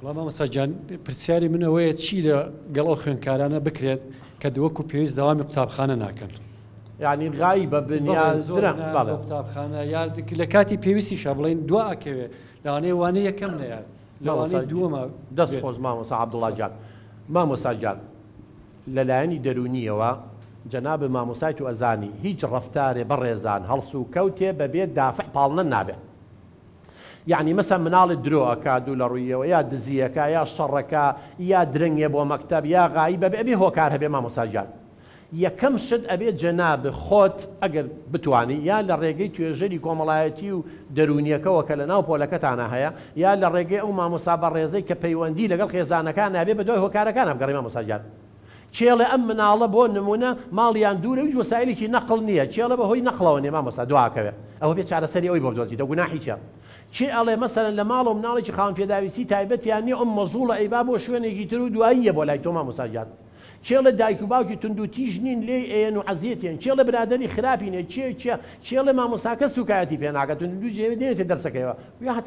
وەڵا مامۆستا گیان پرسیاری من ئەوەیە چی لە گەڵ ئەو خوێندکارانە بکرێت کە وەکو پێویست دەوامی قوتابخانە ناکەن؟ یانی غایبە بن بەڵێ یا زۆر درەنگ نایەن بەڵێ. بۆ قوتابخانە یا لە کاتی پێویستیشا بڵێین دوا ئەکەوێ لەوانەیە وانەی یەکەم نەیات مامۆستا لەوانەیە دووەمە دەست بێت. خۆش مامۆستا عەبدوڵا سپاس. گیان. مامۆستا گیان لە لایەنی دەروونییەوە جەنابت مامۆستایت و ئەزانی هیچ ڕەفتارێ بەڕێزان هەڵسوکەوتێ بەبێ دافع پاڵنەر نابێ. یەعنی مەسەن مناڵت درۆ ئەکا دوو لە ڕوویەوە یا دزی ئەکا یا شەڕەکا یا درەنگێ بۆ مەکتەب یا غایبە بێ ئەبێ هۆکار هەبێ مامۆستا گیان یەکەم شت ئەبێ جەناب خۆت ئەگەر بتوانی یا لە ڕێگەی توێژەری کۆمەڵایەتی و دەروونیەکەوە کە لە ناو پۆلەکەتانا هەیە یا لە ڕێگەی ئەو مامۆستا بەڕێزەی کە پەیوەندی لەگەڵ خێزانەکانا بێ بەدوای هۆکارەکانا بگەڕێ مامۆستا گیان کێڵێ ئەم مناڵە بۆ نمونە ماڵیان دوورە و هیچ وەسایلێکی نەقڵ نیە کێڵێ بە هۆی نەقڵەوە نیە مامۆستا دواکەوێ ئەوە بێ چارەسەری ئەوی بۆ بدۆزیتەوە گوناحی چیە کێ ئەڵێ مەسەلەن لە ماڵەوە مناڵێکی خاوەن پێداویستی تایبەتیان نیە ئەم مەزوڵە ئەیبا بۆ شوێنێکی تر و دواییە بۆ لای تۆ مامۆستا گیان کێڵێ دایک و باوکی توندوتیژ نین لێی ئەیەن و عەزێتیەن کێڵێ برادەری خراپی نیە کێ کێ کێڵێ مامۆستاکە سوکایەتی پێ ناکات توندوتیژ نەیەتە دەرسەکەیەوە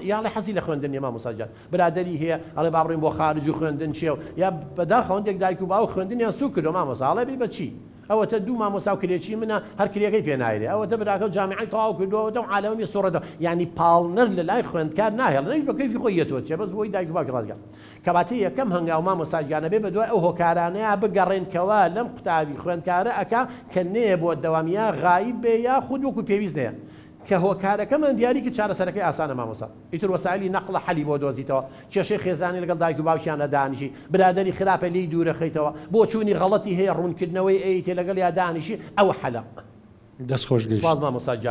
یا ئەڵێ حەزی لە خوێندن نیە مامۆستا گیان برادەری هەیە ئەڵێ با بڕۆین بۆ خارج و خوێندن چیە و یا بەداخەوە هەندێک دایک و باوک خوێندنیان سوک کردوە مامۆستا ئەڵێ بی بە چی ئەوەتە دوو مامۆستا و کرێچی منە هەر کرێکەی پێ نایرێ ئەوەتە براکە و جامیعەی تەواو کردوە ئەوەتە ئەو عالەمە بێ سوڕێتەوە یانی پاڵنەر لە لای خوێندکار ناهێڵێ نەویش بە کەیفی خۆی یەتوە چێ بەس بۆی دایک و باوکی ڕازی کات کەواتە یەکەم هەنگاو مامۆستا گیان ئەبێ بەدوای ئەو هۆکارانەیا بگەڕێن کەوا لەم قوتابی خوێندکارە ئەکا کە نەیە بۆ دەوام یا غایب بێ یاخود وەکو پێویست نەیە کە هۆکارەکەمان دیاری کرد چارەسەرەکەی ئاسانە مامۆستا ئیتر وەسایلی نەقڵە حەلی بۆ دۆزیتەوە کێشەی خێزانی لەگەڵ دایک و باوکیانە دانیشی برادەری خراپە لێی دوورەخەیتەوە بۆچوونی غەڵەتی هەیە ڕوونکردنەوەی ئەیتێ لەگەڵیا دانیشی ئەوە حەلە. دەست خۆش سوپاس گەیشت. مامۆستا گیان.